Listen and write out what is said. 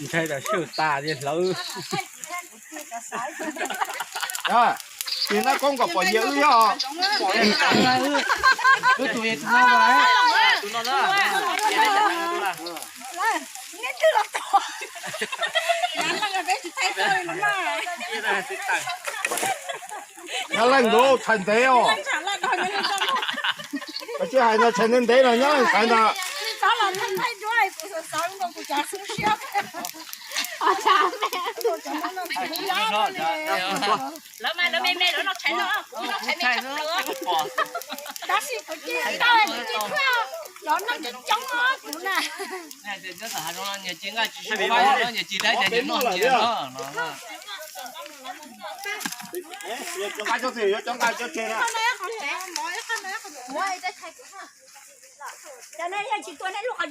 Ntshai tas sawj tas tias hlawv. Tig nab koob kom pom yias wb yog. Wb tus no. Nyob leej nkaus tshais ntev os. Tsis hais no tshais ntev ntev no nyob ntawd ntag. Lawv mas lawv me me lawv noj tshais no, kuv noj tshais me tshaj plaws. Tab sis kuv cia li tau kuv cia li thuaj, lawv noj coob coob no kuv na. Nyias cia nqaij tsis sib pab, nyias cia li noj nyias no. Cov no yog tsis tua nej lub qhov